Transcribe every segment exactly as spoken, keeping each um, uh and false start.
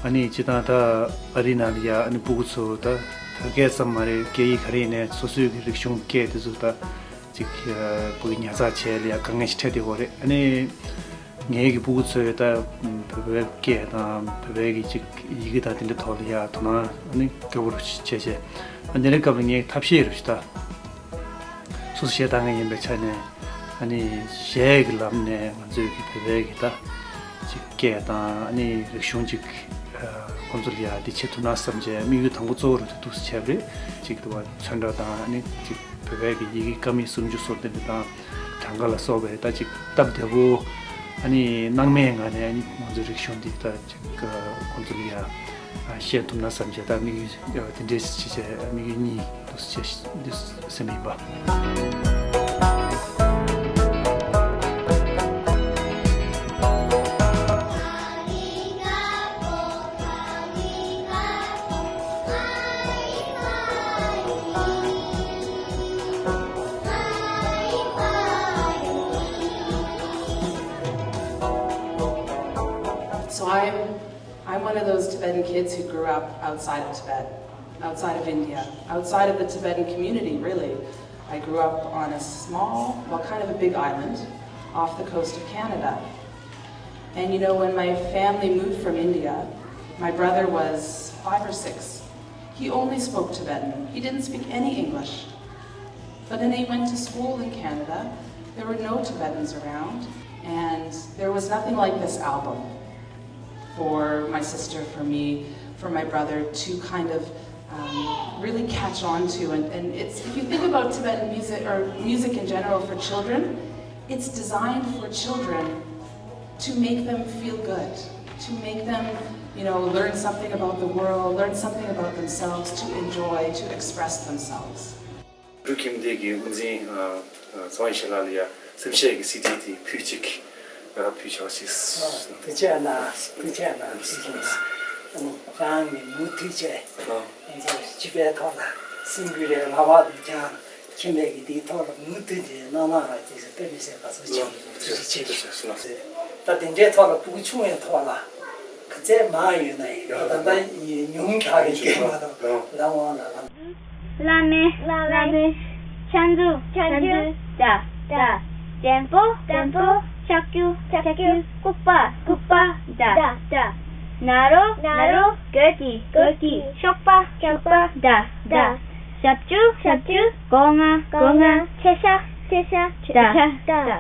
ཨ་ནི་སྤྱིར་བཏང་ད་ཨ་རི་ནང་ལ་ཡ་ཨ་ནི་སྤུ་གུ་ཚོ་ད་བོད་སྐད་ཙམ་མ་རེད། སྐད་ཡིག་ག་རེ་ཡིན་ནའི་སོ་སོའི་གི་རིག་གཞུང་སྐད་དེ་ཚོ་ད་ཅིག་ཨ་སྤུ་གུ་ཉར་ཚགས་བྱས་ལ་ཡ་དཀའ་ངལ་ཞིག་འཕྲད་བསྡད་ཡོད་རེད། ཨ་ནི་ངའི་གི་སྤུ་གུ་ཚོས་ད་བོད་པའི་སྐད་དང་བོད་པའི་གི་ཅིག་ཡི་གེ་དང་དེ་འདྲའི་ཐོག་ལ་ཡ་དོ་སྣང་ཨ་ནི་སྐྱོ་པོ་བྱས་བྱས། ཨ་དེ་འདྲའི་སྐབས་ལ་ངས་ཐབས་ཤེས་རེ་ཞིག་ད། སོ་སོ་གཞས་བཏང་མཁན་ཡིན་པའི་ཆ་ནས་ཨ་ནི་གཞས་ཀྱི་ལམ་ནས་ང་ཚོའི་གི་བོད་པའི་གི་ད་ཅིག་སྐད་དང་ཨ་ནི་རིག་གཞུང་ཅིག་ཨ་ཁོང་ཚོ་ལ་ཡ་འདི་བྱེད་ཐུབ་ན་བསམ་བྱས། དམིགས་ཡུལ་དང་པོ་གཙོ་བོ་རུ་དེ་འདུག་སེ་བྱས་པ་རེད། ཅིག་དུ་བ་ཚོན་ཁྲ་དང་ཨ་ནི་ཅིག་བོད་པའི་གི་ཡི་གེ་ཀ་མད་སུམ་ཅུ་སོགས་དེ་འདྲ་དང་གྲངས་ཀ་ལ་སོགས་པའི་ད་ཅིག་སྟབས་བདེ་པོ་ཨ་ནི་སྣང་མེད་ངང་ནས་ཨ་ནི་ང་ཚོའི་རིག་གཞུང་འདི་ད་ཅིག་ཁོང་ཚོ་ལ་ཡ་ཤེས་ཐུབ་ན་བསམ་བྱས། ད་དམིགས་ཡུལ་དེ་འདྲས་ཅིག་བྱས། དམིགས་ཡུལ་གཉིས་འདུག་སེ་བྱས་འདུག་སེ་སེམས་ཡིན་པ། So I'm I'm one of those Tibetan kids who grew up outside of Tibet, outside of India, outside of the Tibetan community, really. I grew up on a small, well, kind of a big island off the coast of Canada. And you know, when my family moved from India, my brother was five or six. He only spoke Tibetan. He didn't speak any English. But then he went to school in Canada. There were no Tibetans around, and there was nothing like this album for my sister, for me, for my brother to kind of um, really catch on to. And, and it's, if you think about Tibetan music or music in general for children, it's designed for children to make them feel good, to make them, you know, learn something about the world, learn something about themselves, to enjoy, to express themselves. འབྲུག་ཁྱིམ་སྡེ་གི་དབུ་འཛིན་ཚངས་དབྱངས་ཞལ་ལགས་ལ་ཡ་སེམས་བསྐྱེད་ཀྱི་སི་ཌི་དེ་ཕུལ་ཅིག་ཕུལ་ཆོག་ཅིག་ཐུགས་རྗེ་གནང་། ཐུགས་རྗེ་གནང་། ཐུགས་རྗེ་གནང་། རང་གི་མུ་མཐུད་བྱས། ང་ཚོ་སྤྱི་པའི་ཐོག་ལ་སེམས་འགུལ་རེ་ལག་པ་དུ་བརྐྱངས། མཁྱེན་པའི་གི་དེའི་ཐོག་ལ་མུ་མཐུད་དེ་གནང་གནང་རོགས་ཅེས་དཔེ་མི་སྲིད་པ་ཚོ་ཆེ་ཐུགས་རྗེ་ཆེ་ཞུ། ད་དེ་འདྲའི་ཐོག་ལ་སྤུ་གུ་ཆུང་བའི་ཐོག་ལ་ག་ཚད་མང་ཡོད་ན་ཡང་ད་ལྟ་ཉུང་དྲགས་པའི་སྐད་མ་གཏོགས་ལམ་དབང་ལ་ལམ། བླ་མེད། བླ་མེད། ཕྱག་མཛུབ། ཕྱག་མཛུབ། ད། ད། འགྲེང་པོ། འགྲེང་པོ། ལྕགས་ཀྱུ། ལྕགས་ཀྱུ། ལྐུགས་པ། ལྐུགས་པ། ད། ད། ན་རོ། ན་རོ། གོས་ཀྱི། གོས་ཀྱི། གཤོག་པ། གཤོག་པ། ད། ད། ཞབས་ཀྱུ། ཞབས་ཀྱུ། སྒོ་ང་། སྒོ་ང་། ཆེ་ཤ། ཆེ་ཤ། ད། ད།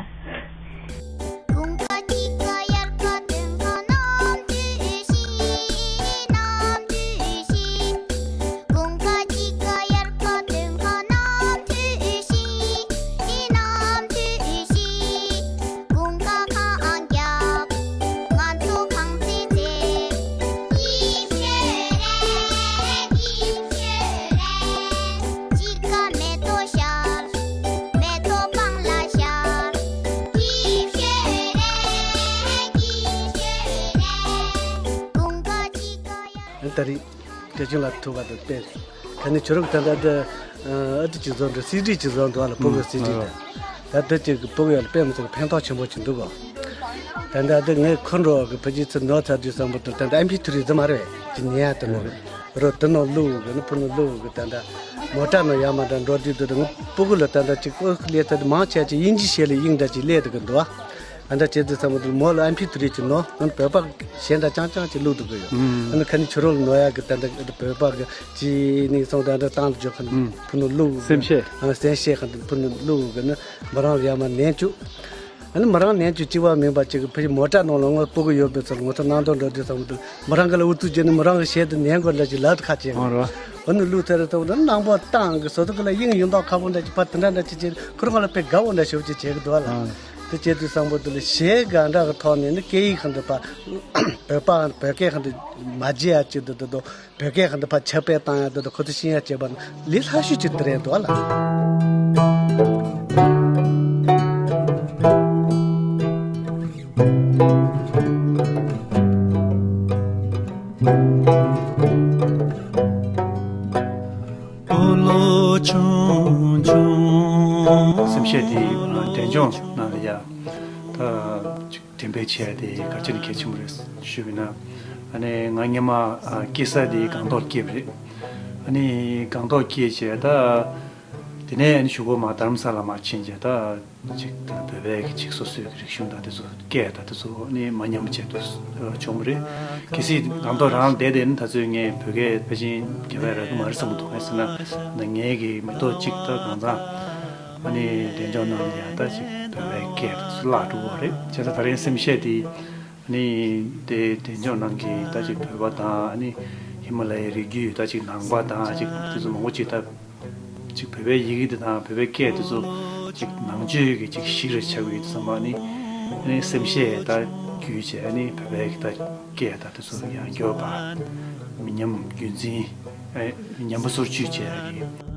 ད་རེས་བཀྲ་ཤིས་ལ་ཐུག་པ་དང་དཔེ་ག་ནས་ཆུ་རུག་ད་ལྟ་འདི་ཨ་ཏི་ཅིག་བཟོ་འདུག་སི་ཌི་ཅིག་བཟོ་འདུག་ཨ་ལ་སྤུ་གུ་སི་ཌི་དང་། ད་ལྟ་ཅིག་སྤུ་གུ་ཡ་ལ་དཔེ་མི་སྲིད་ཕན་ཐོགས་ཆེན་པོ་ཅིག་འདུག་གོ། ད་ལྟ་འདི་ངའི་ཁོ་འགྲོ་གི་ཕ་ཅིག་ཚུར་ནོར་ཚར་དུས་བསམ་པ་དང་། ད་ལྟ་ཨེམ་པི་ཐི་རི་ཟི་མ་རེད་ཅིག་ཉན་ཡ་དེ་ནོར་རོ། དེ་ནོར་བླུག་གི་ནི་ཕུ་ནུ་བླུག་གི། ད་ལྟ་མོ་ཊ་ནོར་ཡ་མ་འདྲ་འགྲོ་དུས་དུ་ངའི་སྤུ་གུ་ལ་ད་ལྟ་ཅིག་སྐོར་ལས་ད་མང་ཆེ་ཅིག་དབྱིན་ཇི་ཞེས་ལས་དབྱིངས་འདྲ་ཅིག་ལས་དུ་གི་འདུག་ཨ། ཨ་འདྲ་བྱེད་དུས་ཙམ་པ་དུ་མོ་ལ་ཨེམ་པི་ཐི་རི་ཅིག་ནོར། ཨ་ནི་བོད་པ་གཞན་འདྲ་རྐྱང་རྐྱང་ཅིག་བླུག་འདུག་གི་ཡོད། ཨ་ནི་ཁ་ནི་ཆུ་རོལ་ནོར་ཡག་གི་ད་ལྟ་བོད་པ་གི་ཅི་ནི་སོང་ད་ལྟ་བཏང་འཇོག་ཁ་ནི་ཕུ་ནུ་བླུག་སེམས་བསྐྱེད། ཨ་སེམས་བསྐྱེད་ཁ་ནི་ཕུ་ནུ་བླུག་གི་ནི་མོ་རང་ལ་ཡ་མ་ནན་བཅུག་ཨ་ནི་མོ་རང་ནན་བཅུག་གཅིག་པ་མིན་པ་ཅིག་གི་ཕ་གི་མོ་ཊ་ནང་ལ་ངོ་སྤུ་གུ་ཡོད་པའི་ཚོར་ངོ་ཚ་གནང་དོན་འགྲོ་དུས་ཙམ་པ་དུ་མོ་རང་གི་ལ་ཨུ་ཚུགས་བྱས་ནི་མོ་རང་གི་ཞལ་དུ་ནན་དགོས་ལ་ཅིག་ལག་ཏུ་ཁ་ཅིག་ཨ་ནི་བླུག་ཚར་ཙམ་པ་དུ་གནང་པོ་བཏང་གི་བཟོ་ཐུབ་གི་ལ་དབྱིངས་ཡོད་མདོག་ཁ་པོ་འདྲ་ཅིག་ཕ་དེ་འདྲ་འདྲ་ཅིག་བྱས་ཁོ་རང་ལ་དཔེ་དགའ་བོ་འདྲ་ཞིག་ཅིག་བྱེད་གི་འདུག་ཨ་ལ། དེ་བྱེད་དུས་སང་པོ་དེ་ལ་གཞས་གང་འདྲ་གི་ཐོག་ནས་ནི་སྐད་ཡིག་གང་དུ་ཕ་བོད་པ་བོད་སྐད་གང་དུ་མ་བརྗེད་ཡ་ཅིག་དུ་དུ་དུ་བོད་སྐད་གང་དུ་ཕ་ཁྱབ་སྤེལ་བཏང་ཡ་དུ་དུ་ཁོ་ཚོ་ཤེས་ཡ་བྱེད་པ་ནི་ལས་སླ་ཤོས་ཅིག་དེ་རེད་འདུག་ཨ་ལ། སེམས་བསྐྱེད་དེ་འབྲས་ལྗོངས་ནང་ལ་ཡ་ད་ཅིག་འགྲེམས་སྤེལ་བྱས་ཏེ་ག་ཅི་ནས་གལ་ཆེན་པོ་རེད་ཞུས་པ་ཡིན་ན། ཨ་ནི་ང་སྔོན་མ་ཨ་སྐྱེས་ས་དེ་སྒང་ཏོག་སྐྱེས་པ་རེད། ཨ་ནི་སྒང་ཏོག་སྐྱེས་བྱས་ད། དེ་ནས་ཨ་ནི་གཞུག་གུ་མར་རྡ་རམ་ས་ལ་མར་ཕྱིན་བྱས་ད་ཅིག་ད་བོད་པའི་གི་ཅིག་སོ་སོའི་གི་རིག་གཞུང་དང་དེ་ཚོ་སྐད་དང་དེ་ཚོ་ནི་མ་ཉམས་བྱས་དུ་བྱུང་བ་རེད། གལ་སྲིད་སྒང་ཏོག་རང་བསྡད་དེ་ནི་ད་ཚོད་ངས་བོད་སྐད་ཕལ་ཆེར་རྒྱབ་ཡ་རག་གི་མ་རེད་བསམ་གི་འདུག་ཨ་ཟེར་ན་ད་ངའི་གི་མི་ཐོག་ཅིག་ད་གང་ཚང་ཨ་ནི་འབྲས་ལྗོངས་ནང་ལ་ཡ་ད་ཅིག་བོད་པའི་སྐད་དེ་ཚོ་བརླག་འགྲོ་གི་རེད། བྱས་ཙང་ད་རིང་སེམས་བསྐྱེད་དེ། ཨ་ནི་དེ་འབྲས་ལྗོངས་ནང་གི་ད་ཅིག་བོད་པ་དང་ཨ་ནི་ཧི་མ་ལ་ཡའི་རི་རྒྱུད་ད་ཅིག་ནང་པ་དང་ཅིག་དེ་ཚོ་མང་པོ་ཅིག་ད་ཅིག་བོད་པའི་ཡི་གེ་དེ་དང་བོད་པའི་སྐད་དེ་ཚོ་ཅིག་ནང་ཆོས་ཀྱི་ཅིག་གཞི་རུ་ཆགས་པའི་དུས་ཙམ་པ་ནི་ཨ་ནི་སེམས་བསྐྱེད་ད་བརྒྱུད་བྱས་ཨ་ནི་བོད་པའི་གི་ད་སྐད་ད་དེ་ཚོ་ཡང་སྐྱོབ་པ་མི་ཉམས་རྒྱུན་འཛིན་ཨ་ཉམས་པ་སོར་ཆུད་བྱས་ཨ་ནི།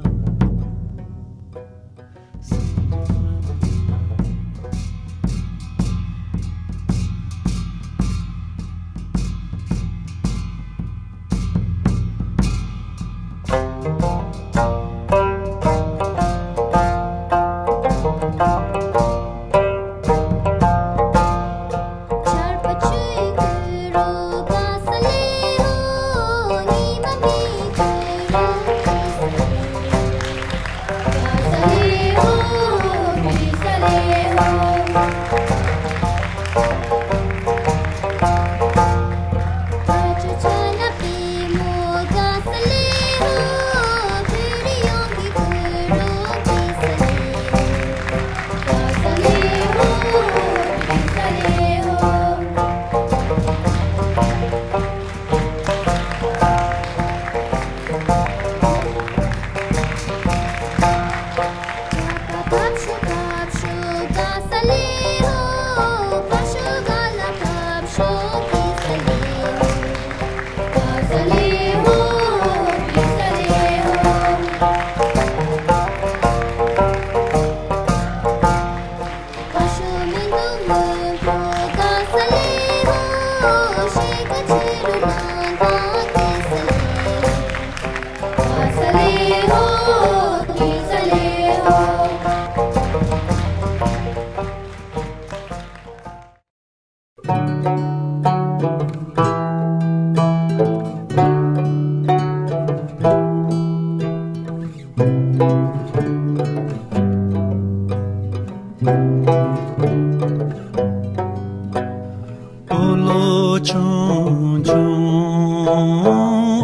འོ་ལོ་ཆུང་ཆུང་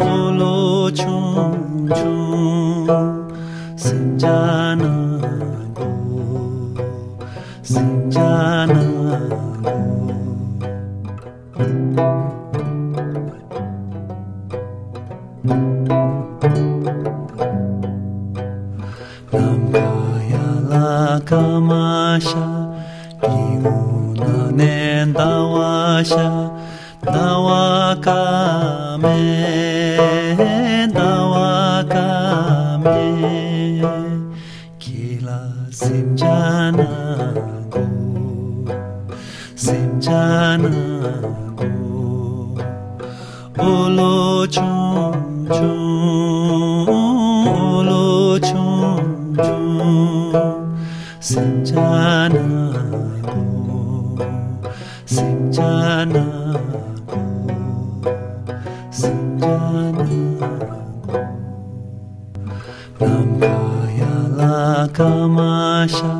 འོ་ལོ་ཆུང་ཆུང་སེམས་ཅན་ནང་གོ། སེམས་ཅན་ནང་གོ། ནམ་མཁའ་ཡར་ལ་སྐར་མ་ཤར། སྐྱེ་བོ་ནང་ནས་ཟླ་བ་ཤར། ཟླ་བ་སྐར་མ་ཟླ་བ་སྐར་མ། ཁྱེད་ལ་སེམས་ཅན་ནང་གོ། སེམས་ཅན་ནང་གོ། འོ་ལོ་ཆུང་ཆུང་འོ་ལོ་ཆུང་ཆུང་སེམས་ཅན་ནང་གོ། སེམས་ཅན་ནང་གོ། སེམས་ཅན་ནང་གོ། ནམ་མཁའ་ཡར་ལ་སྐར་མ་ཤར།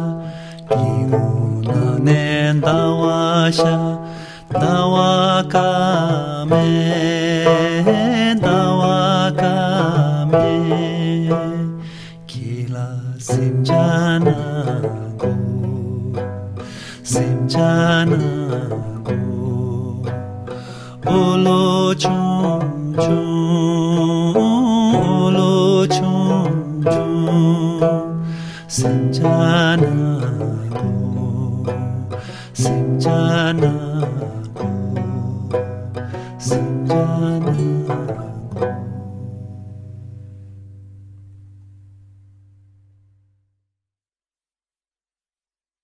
སྐྱེ་བོ་ནང་ནས་ཟླ་བ་ཤར། ཟླ་བ་སྐར་མ་ཟླ་བ་སྐར་མ། ཁྱེད་ལ་སེམས་ཅན་ནང་གོ། སེམས་ཅན་ནང་གོ། འོ་ལོ་ཆུང་ཆུང་འོ་ལོ་ཆུང་ཆུང་སེམས་ཅན་ནང་གོ།